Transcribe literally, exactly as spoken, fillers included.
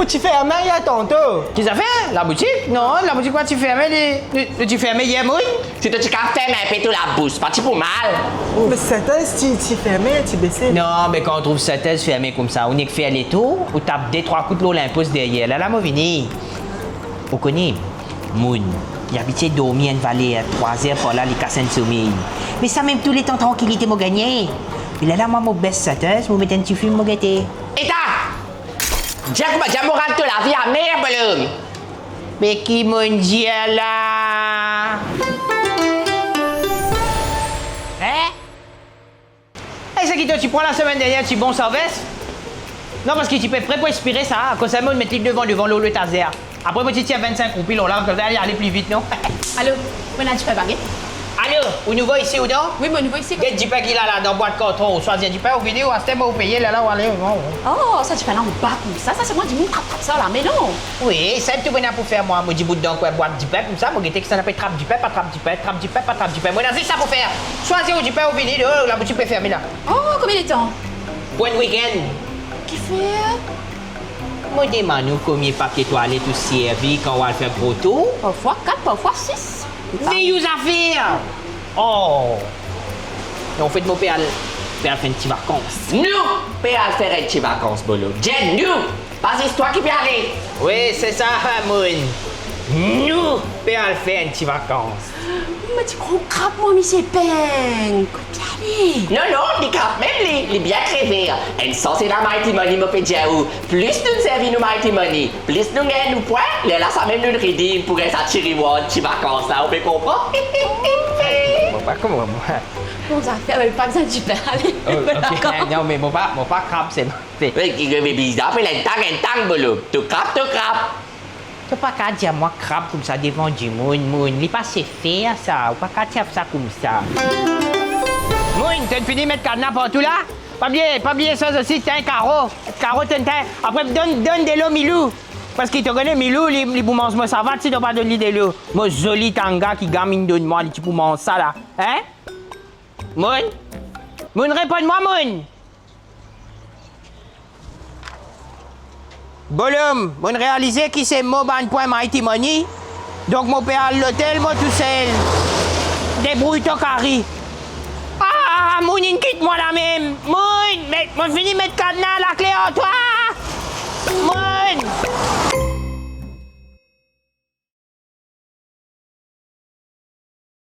Ou ti ferme yer tanto. Ki zafer? Laboutik? Non, laboutik pa ti ferme, li, li, li ti ferme yer, mo'nn. Si to ti kapav ferme inpe to labous, pa ti pou mal. Me Sintez ti, ti ferme, ti bese. Non, me kan ou trouv Sintez ferme koumsa, ou nek fer letour, ou tap de trwa kout lor linpos deryer. Lerla mo vini. Ou kone, mo'nn, li abitie dormi enn valer, trwa zer par la, li kas enn somey. Me sa mem tou letan trankilite mo gagne. Me lerla mwa mo bes Sintez, mo met enn ti fim, mo gete. Eta! Dir kouma dir moral to lavi amer, bolom. Me ki mo'nn dir la? Hein? E seki to ti pran lasemenn dernie ti bon sarves? Non, parski ti pe pre pou expire sa, akoz sa mo'nn met li devan, devan lor letazer. Apre mo ti tir vennsenk roupi lor la, koumsa li ale pli vit, non? Alo, mo ena dipin baget. Alo, ou nouvo isi ou non? Wi, mo nouvo isi. Get dipin ki la, la, dan bwat karton. Ou swazir dipin, ou vini, ou aste, mo ou peye, lerla ou ale, non? Oh, sa dipin la anba koumsa, sa se mwa dimoun trap, trap sa la, me non. Wi, sa tou mo ena pou fer mwa, mo dibout dan kwin bwat dipin koumsa, mo gete kisannla pe trap dipin, pa trap dipin, trap dipin, pa trap dipin. Mo ena zis sa pou fer. Swazir ou dipin, ou vini, oh, laboutik pe ferme la. Oh, konbien letan? Pou enn wikenn. Kifer? Mo demann ou konbien papie twalet ou servi kan ou al fer gro tour? Parfwa kat, parfwa sis. Vey ou zafer! Oh! Non, anfet, mo pe al, pe al fer enn ti vakans. Nou pe al fer enn ti vakans, bolom. Dir nou! Pa zis twa ki pe ale. Wi, se sa, mo'nn. Nou pe al fer enn ti vakans. Mo ti krwar krab mwa, misie Peng. Kot li ale? Non, non, li krab mem li, li bien kreve. Enn sans ena Mighty Money, mo pe dir ou. Plis nou servi nou Mighty Money, plis nou gagn nou pwin, lerla sa mem nou redeem pou gagn sa ti reward, ti vakans la, ou pe konpran? Mo pa konpran mwa. Bon zafer, me pa bizin dipin, ale. Oh, ok. Non, me mo pa, mo pa krab, se, se. Wi, ki bizar, pe enn tang, enn tang, bolom. To krab, to krab. To pa kapav dir mwa krab koumsa devan dimoun, mo'nn, li pa se fer sa, ou pa kapav dir sa koumsa. Mo'nn, to'nn fini met kadna partou la? Pa bliye, pa bliye sa osi, tegn karo, karo to'nn tegn. Apre donn, donn delo Milou, parski to kone Milou, li, li pou manz mo savat si to pa donn li delo. Mo zoli tanga ki gam inn donn mwa, li ti pou manz sa la, hein? Mo'nn, mo'nn, reponn mwa, mo'nn. Bolom, mo'nn realize ki se mo bann pwin Mighty Money, donk mo pe al lotel mo tousel. Debrouy to kari. Ah, mo'nn, inn kit mwa la mem. Mo'nn, me, mo'nn fini met kadna, lakle ar twa. Mo'nn.